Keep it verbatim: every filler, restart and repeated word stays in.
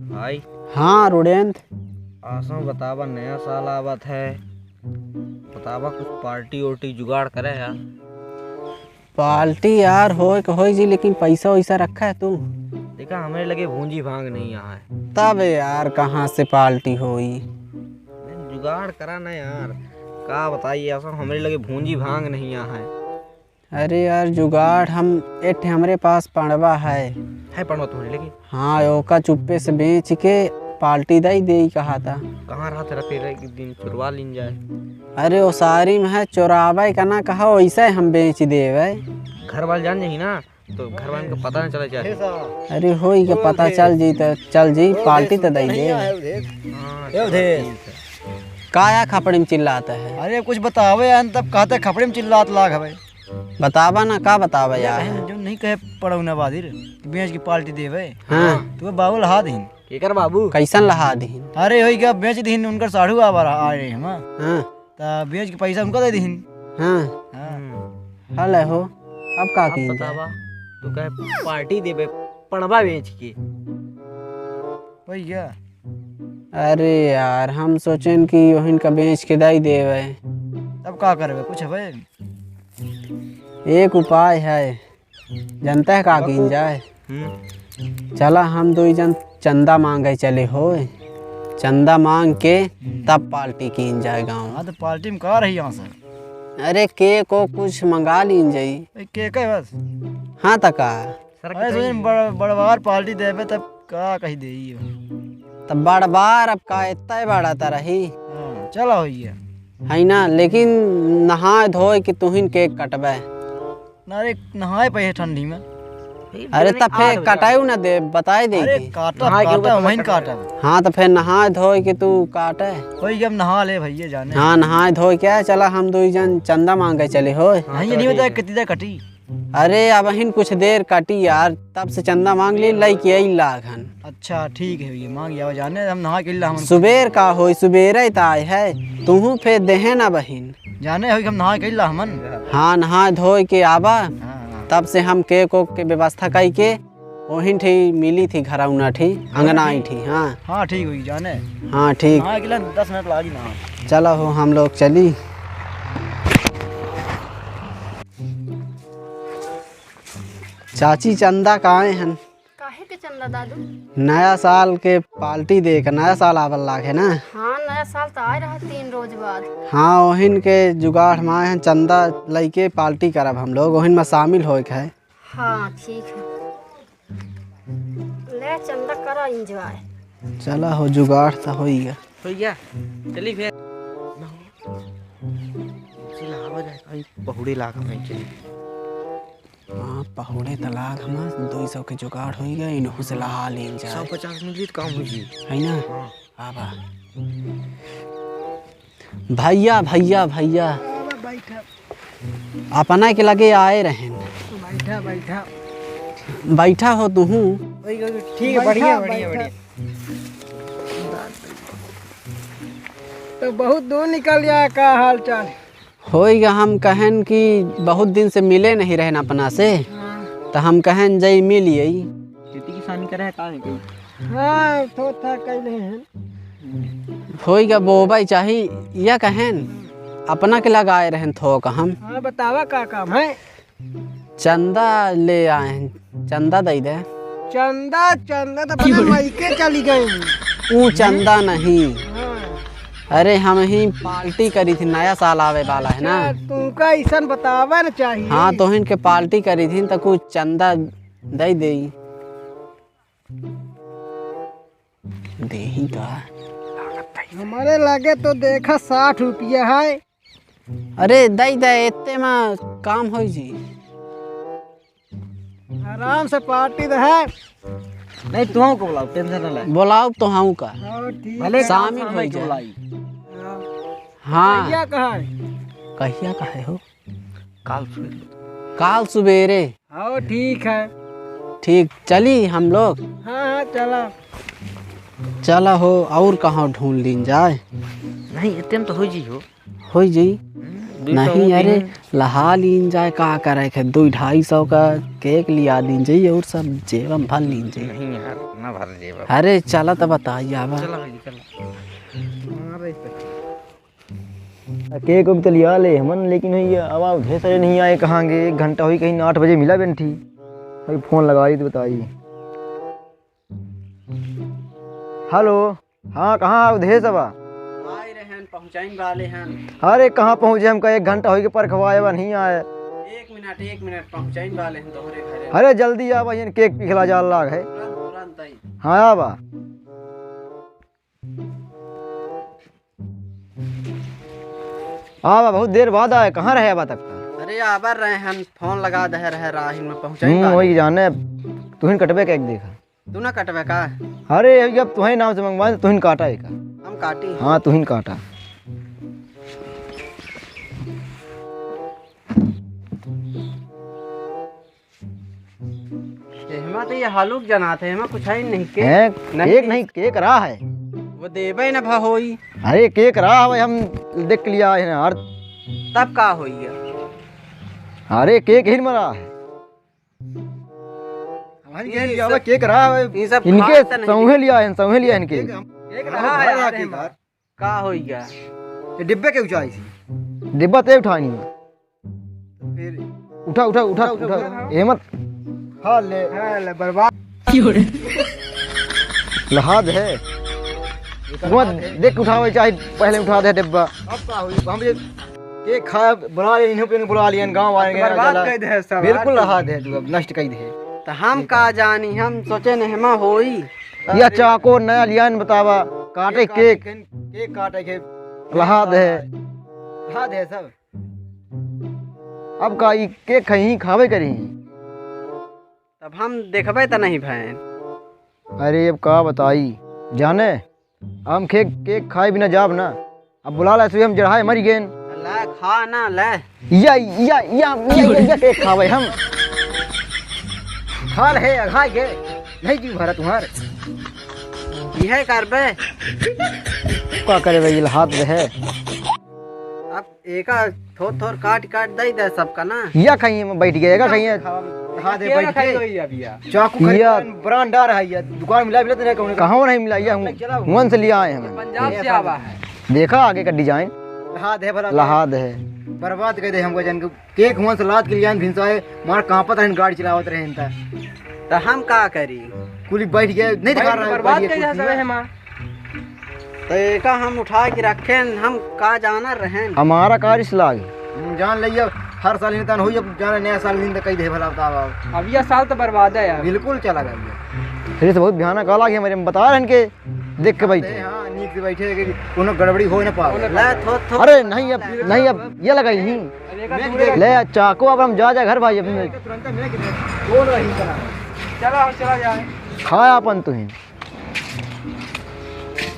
भाई। हाँ, रुडेंत। आसो बतावा, नया साल आवत है, बतावा, कुछ पार्टी ओर्टी जुगाड़ करे यार। पार्टी यार, होए के होई जी, लेकिन पैसा वैसा रखा है तू? देखा, हमरे लगे भूंजी भांग नहीं यहाँ है। तब यार, कहाँ से पार्टी होई? जुगाड़ करा ना यार, का बताई, आसो हमरे लगे भूंजी भांग नहीं यहाँ है। अरे यार, जुगाड़ हम, एक ठे हमरे पास पड़वा है। है पड़वा तुम्हरे लगे? हाँ, ओका चुप्पे से बेच के पार्टी दई देई कहा था। कहाँ रहत रहते रहे कि दिन चुरवा लीन जाए? अरे, ओसारी में है, चोरावे का ना कहा, वैसे हम बेच देवे। घर वाले जान जाही ना, तो घर वाले को पता ना चला जाए। अरे, होई के पता चल जी, तो चल जी, पार्टी तो दई दे। हाँ, ए उधेश। ठीक है। काया खपड़ी में चिल्लाता है? अरे, कुछ बतावे यार, तब कहते खपड़ी में चिल्लात लाग हवे। बतावा ना, का बतावा यार? बहन, जो नहीं कहे पड़ौना बादिर, बेच के पार्टी देवे। हाँ। तो बाबू लहा दीन। केकर बाबू? कैसन लहा दीन? अरे, होई का बेच दीन, उनकर साढ़ू आवा रहा, आ रहे हम। हाँ। त बेच के पैसा उनका दे दीन। हाँ। हाँ। हम्म। हले हो, अब का अब कीन जाए? बतावा, तू कहे पार्टी देबे, पड़वा बेच के। भैया। अरे यार, हम सोचेन कि ओहिन का बेच के दई देवे। तब का करबे, कुछ हवे? एक उपाय है, जनता है का कीन जाए? हम्म। चला हम दुई जन चंदा मांगे चले होए, चंदा मांग के तब पार्टी कीन जाए गाँव। हाँ, तो पार्टी में का रही यहाँ से? अरे केक ओक कुछ मंगा लीन जाई। ए, केक है बस? हाँ, त का? अरे सोचेन बड़-, बड़वार पार्टी देबे तब का कही देई हो? तब बड़वार अब का इतना ही बड़ा त रही। हाँ, चला होइए। है ना, लेकिन नहाए धोए के तुहिन केक कटबे। ना रे, नहाए पे है ठंडी में। अरे त फेर कटायू ना दे, बताए दे अरे के। काटा, नहाए के काटा, ऊपर वहीं कटबे। काटा। हाँ, त फेर नहाए धोए के तू काटे। होई के अब नहा ले भैया जाने। हाँ, नहाए धोए के चला हम दुई जन चंदा मांगे चले होए। हाँ, ये नहीं बताया कितनी देर कटी। अरे, अबहिन कुछ देर कटी यार, तब से चंदा मांग ली, लइके आई लाग हन। अच्छा, ठीक है, ये मांग जाओ जाने, हम नहा के ला, हम सुबेर का होई, सुबेरे त आए है, तुहू फेर देहे ना बहिन। जाने होई, हम नहा के ला हमन। हाँ, नहा धोए के आवा, हाँ, हाँ। तब से हम केक ओक के व्यवस्था कई के, ओहिन ठी मिली थी घरौना ठी, अंगना आई ठी, हाँ। हाँ, ठीक होई, जाने। हाँ, ठीक। नहा के ला, दस मिनट लागी ना। चला हो, हम लोग चली। चाची, चंदा का आए हन? काहे के चंदा दादू? नया साल के पार्टी दे के, नया साल आवल लाग है ना? हाँ, नया साल त आए रहा तीन रोज बाद। हाँ, ओहिन के जुगाड़ हम आए हैं, चंदा लइके पार्टी करब हम लोग, ओहिन में शामिल होए के है। हाँ, ठीक है, ले चंदा करा enjoy। चला हो, जुगाड़ त होई गया। होई गया, चली फिर। चला, आवा जाए, कहीं पहुड़ी लाग में चली। हाँ, पहुड़े त लाग हमार, दुई सौ के जुगाड़ होई गए, इनहू से लहा लीन जाए। सौ पचास मिली त काम हो जी। है ना? हाँ। आबा। भैया, भैया, भैया। आवा, बैठा। अपना के लगे आए रहेन। बैठा, बैठा। बैठा हो तुहू। ठीक है, बैठा, बढ़िया, बढ़िया, बैठा। बढ़िया। तो बहुत दूर निकल गया, का हाल चाल? होई गा, हम कहेन कि बहुत दिन से मिले नहीं रहेन अपना से, हाँ। त हम कहेन जई मिल यई। खेती किसानी करे है का है कोई? हाँ, थोड़ा था कैले हैं। होई गा, बोबई चाही, या कहेन अपना के लगाए रहेन थोक हम। हाँ, बतावा का काम है? चंदा ले आए हैं, चंदा दे दे। चंदा, चंदा तो अपने मायके चली गई। ऊ चंदा नहीं। हाँ। अरे, हम ही पार्टी करी थी, नया साल आवे वाला है ना। अच्छा, तुमका ऐसन बतावे न चाहिए। हाँ, तो इनके पार्टी करी थी, तो कुछ चंदा दे दे। देही का? हमारे लगे तो देखा साठ रुपया है। अरे, दई दे, इतने में काम होई जी। आराम से पार्टी दे है। नहीं, तुहू को बुलाओ, tension ना ले। बुलाओ तो हम का। हाँ, ठीक भले है। शामिल शाम हो में जाए। बुलाई। हाँ। हाँ। कहिया का है? कहिया का है हो? काल सुबेरे। काल सुबेरे। हाँ, ठीक है। ठीक, चली हम लोग। हाँ, हाँ, चला। चला हो, और कहाँ ढूंढ लीन जाए? नहीं, इतने में तो हो जी हो। हो जी। हम्म। नहीं, अरे, लहा लीन जाए, का करे के, दुई ढाई सौ का केक लिया दीन जाई और सब जेबम भर लीन जाई। नहीं यार, ना भर जेब। अरे, चला त बताई आवा। चला भाई, चला। केक उक त लिया ले हमन, लेकिन भैया, अब आप ढेर सारे नहीं आए, कहाँ गए? एक घंटा हुई, कहीं आठ बजे मिला बेंठी। भाई, फोन लगाई त बताई। हेलो, हाँ, कहाँ है अवधेश बा? आए रहन, पहुँचाइन वाले हन। अरे, कहाँ पहुँचे? हमका एक घंटा होई के परखवाए बा, नहीं आए। एक मिनट, एक मिनट, पहुँचाइन वाले हन तोहरे घरे। अरे, जल्दी आवा, केक पिघला जाल लाग है। तुरंत, तुरंत आई। हाँ, आवा। आवा, बहुत देर बाद आए, कहाँ रहे आवा तक? अरे, आबर रहे हन, फोन लगा दे रहे, राही में पहुँचाइन हम्म, वाले। वही जाने, तुहिन कटबे केक देखा। तू ना कटबे का? अरे, अब तुहे नाम से मंगवाए, तुहिन काटा एका। हम काटी? हाँ, तुहिन काटा। एहमा तो ये हालुक जनात है, एहमा कुछ है नहीं, केक हैं? नहीं। केक नहीं, केक रहा है। वो देबे न भा होई। अरे, केक रहा है, हम देख लिया है ना यार। तब का होई है? अरे, केक ही मरा है। हमारी ये केक सब रहा है, ये सब इनके खाए त नहीं। सौंहे लिया है, सौंहे लिया है इनके। केक हम, केक हम रहा है घर यार, आके हम यार। का होई गया? ये डिब्बे के ऊंचाई से। डिब्बा ते उठानी है। तो फिर उठा, उठा, उठा, उठा, उठा, उठा। उठा। ये मत। हाँ, ले। हाँ, ले, बर्बाद। लहाद है। वो देख उठावे चाहे पहले उठा दे डिब्बा। अब का होई? हम ये केक खाए, बुला लिए, इन्हें पे बुला लिए, गाँव वाले के बर्बाद यहाँ कर दे सब, बिल्कुल यार। रहा दे तू, अब नष्ट कर दे। तो हम का जानी, हम सोचे न एहमा होई। या चाको नया लियान बतावा, काटे केक केक। काटे, केक काटे के। रहा दे। रहा दे सब। अब का ई केक खई खावे करी? तब हम देखबे त नहीं भैन। अरे अब का बताई, जाने हम केक, केक खाए बिना जाब ना। अब बुला ला, सुई हम जड़ाए मरी गेन। ला खा ना, ले। या, या, या, या, या, या केक खावे हम। खा ले, अघाई के। नहीं जी भरा तुम्हार। यह करबे। का करे भाई, हाथ रहे। अब एका थोर थोर काट काट दे दे सबका ना। या कहीं में बैठ गया, एका कहीं। हाँ, दे केरा बैठ खाई गए। होई अब या। चाकू खरीद या। ब्रांड आ रहा है या, दुकान मिला, मिला तो नहीं कहूँ। कहाँ नहीं मिला या, चला। हुवन से लिया आए हम। पंजाब से आवा है। देखा आगे का डिजाइन। लहाद है भला। लहाद है। बर्बाद कर दे हमको जान के। केक हुवन से लाद के लिया भिनसाए, मार कांपत रहन, गाड़ी चलावत रहन त। त हम का करी? कुली बैठ गए, नहीं दिखा बैठ रहा है, बर्बाद बैठ गए कर दिया कुर्सी सब में। है माँ। तो एका हम उठा के रखेन, हम का जाना रहेन। हमारा कार इस लाग। हम्म, जान लइया, हर साल इन्हें तन होई, अब जाने नया साल दिन तक कही दे भला बतावा। अब यह साल तो बर्बाद है यार। बिल्कुल चला गया ये। फिर से बहुत भयानक आला कि हमारे हम बता रहे हैं कि देख के बैठे। हाँ, नीक से बैठे कि कोनो गड़बड़ी हो ना पावे। ले, थो, थो। अरे नहीं, अब नहीं, अब ये लगाई ही। ले चाकू, अब हम जा, जा घर भाई अपने। तुरंत मिले कि नहीं? बोल रही चला। चला, चला जाए। खाया अपन तुहिन।